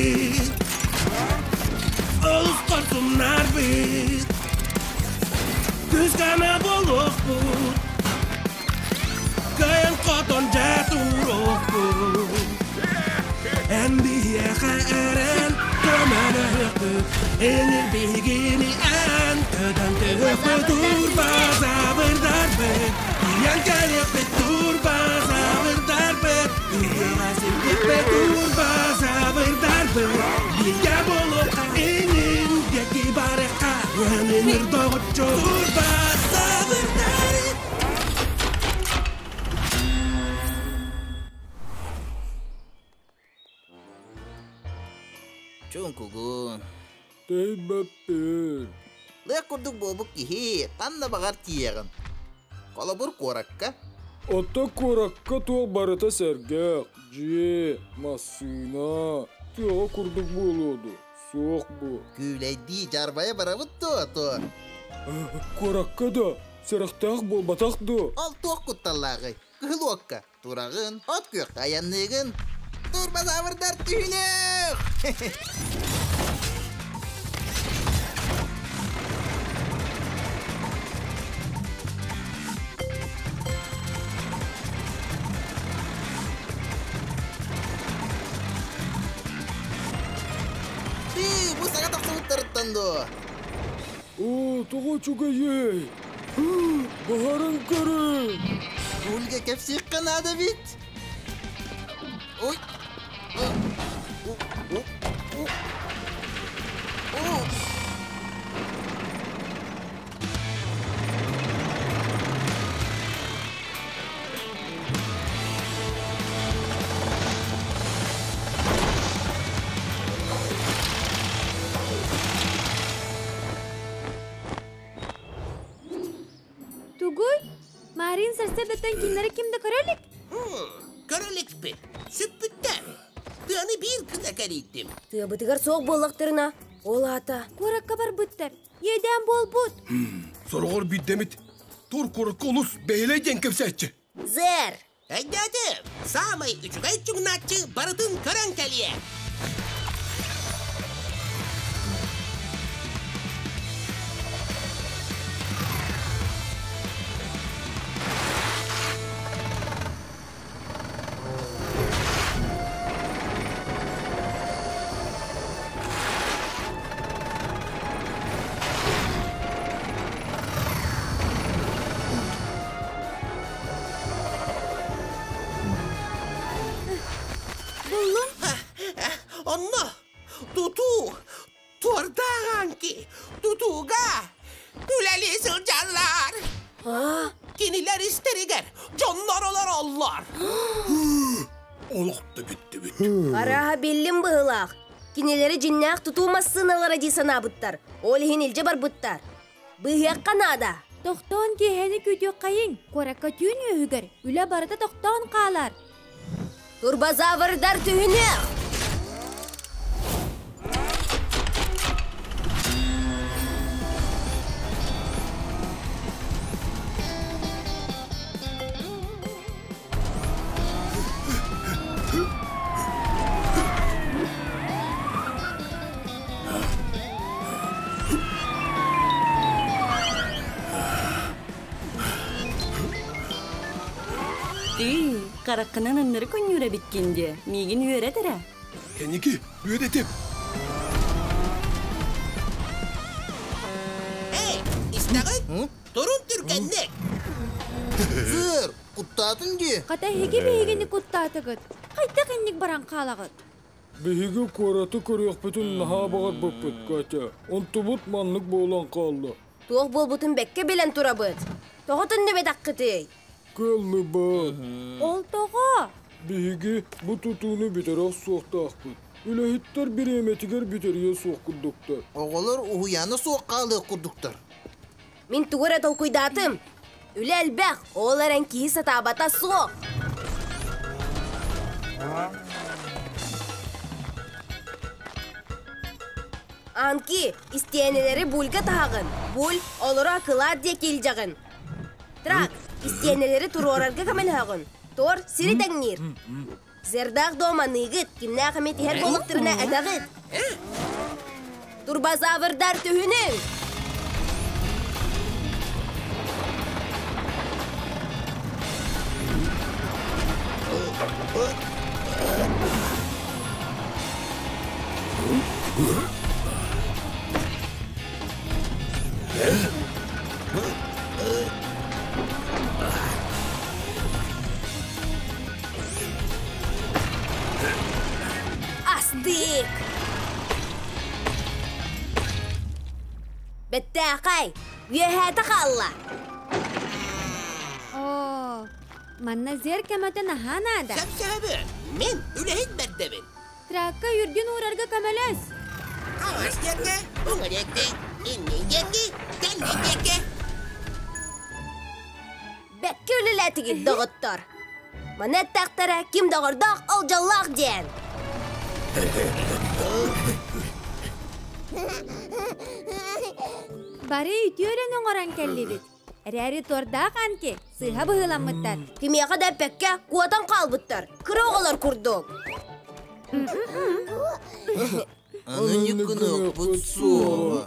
Бит, олус хорсуннарбыт, Күскәмә буолуохпут, Кыайан хотон дьэ туруохпут. Эн биһиэхэ эрэн көмөлөһүөхпүт, Энир биһигини эн көтөн түһүөхпүт, Турбазаврдарбыт, тиийэн кэлиэхпит, Турбазаврдарбыт, Үйэҕэ сирдиэхпит, Турбазаврдарбыт, Бииргэ буолуохха инин диэки барыахха, Өнүнүр доҕоччу Турбазаврдар. Чуҥкугун. Тэйбэппин. Лыах курдук буолбут киһи ханна баҕар тиийэҕин. Холобур, куоракка. Оттон куоракка туох барыта сэргэх, дьиэ, массыына, тыаҕа курдук буолуо дуо? Суох буо. Күүлэйдии дьарбайа барабыт дуо, то? Куоракка да сэрэхтээх буолбатах дуо? Ол туох кутталлааҕый? Кыһыл уокка тураҕын, от күөххэ айанныыгын. Турбазаврдар түһүнүөх! Тыы, бу саҥа тахсыбыттарыттан дуо? Оо, тоҕо үчүгэйэй? Баһарын көрүҥ! Ульга кэпсиэххэ наада эбит. Ой! Тугуй? Марин сарсыардаттан кинилэри ким да көрө илик? Көрө иликпит. Сүппүттэр. Тыаны биир гына кэрийдим. Тыабытыгар суох буоллахтарына, ол аата. Куоракка барбыттар. Иэдээн буолбут. Сороҕор биирдэмит тур куоракка олус бэһилэй диэн кэпсээччи. Зэр! Өйдөөтүм! Саамай үчүгэй чуҥнааччы барытын көрөн кэлиэ! Буллум. Онно тутуу туордааҕанки тутууга үлэлии сылдьаллар. Кинилэр истэригэр дьоннор олороллор. Олох да бүттүбүт. Арааһа биллим быһыылаах. Кинилэри дьиннээх тутуу массыыналара дии санаабыттар. Ол иһин илдьэ барбыттар. Быыһыахха наада. Тохтоон киэһэни күүтүөххэйиҥ. Куоракка түүн үөһүгэр үлэ барыта тохтоон хаалар. Турбозаврдар түһүнүөх! Тыы, хараххынан аннары конньуура эбиккин дии. Миигин үөрэт эрэ. Кэнники үөрэтим. Эй, истэҕит? Турун түргэнник! Сыр, куттаатын дии. Хата эһиги биһигини куттаатыгыт. Хайдах инник баран хаалаҕыт? Биһиги куораты көрүөхпүтүн наһаа баҕарбыппыт, Катя. Онтубут маннык буолан хаалла. Туох буолбутун бэккэ билэн турабыт. Тоҕо төннүбэтэххитий? Кыаллыбат. Ол тоҕо? Биһиги бу тутууну бүтэрэ охсуохтаахпыт. Үлэһиттэр бириэмэтигэр бүтэриэ суох курдуктар. Оҕолор уһуйаана суох хаалыах курдуктар. Мин тугу эрэ толкуйдаатым. Үлэ элбэх, ол эрэн киһи сатаабата суох. Анки, истиэнэлэри бульга таһаҕын. Буль, олору акылаат диэки илдьэҕин. Трак, истиэнэлэри туруорарга көмөлөһөҕүн. Тор, сири тэҥниир. Зердаах доманыыгыт, кимнээх эмит иһэр буоллахтарына этэҕит. Турбозаврдар түһүнүҥ! Астык! Бэттээхэй! Үөһээтэ хаалла! Оо, манна зер көмөтө наһаа наада. Сөп-сөбү. Мин үлэһит бэрдэбин. Тракка үрдүн уурарга көмөлөс. Хаҥас диэки, уҥа диэки, иннин диэки, кэннин диэки. Бэккэ үлэлээтигит, доҕоттор! Маны эттэхтэрэ ким доҕордоох, ол дьоллоох диэн. Бары үтүөрэн оҥорон кэллибит. Эрээри туордаах Анки сыыһа быһыыламмыттар. Кимиэхэ да эппэккэ куотан хаалбыттар. Кыра оҕолор курдук. Аны ньыккыныахпыт суоҕа.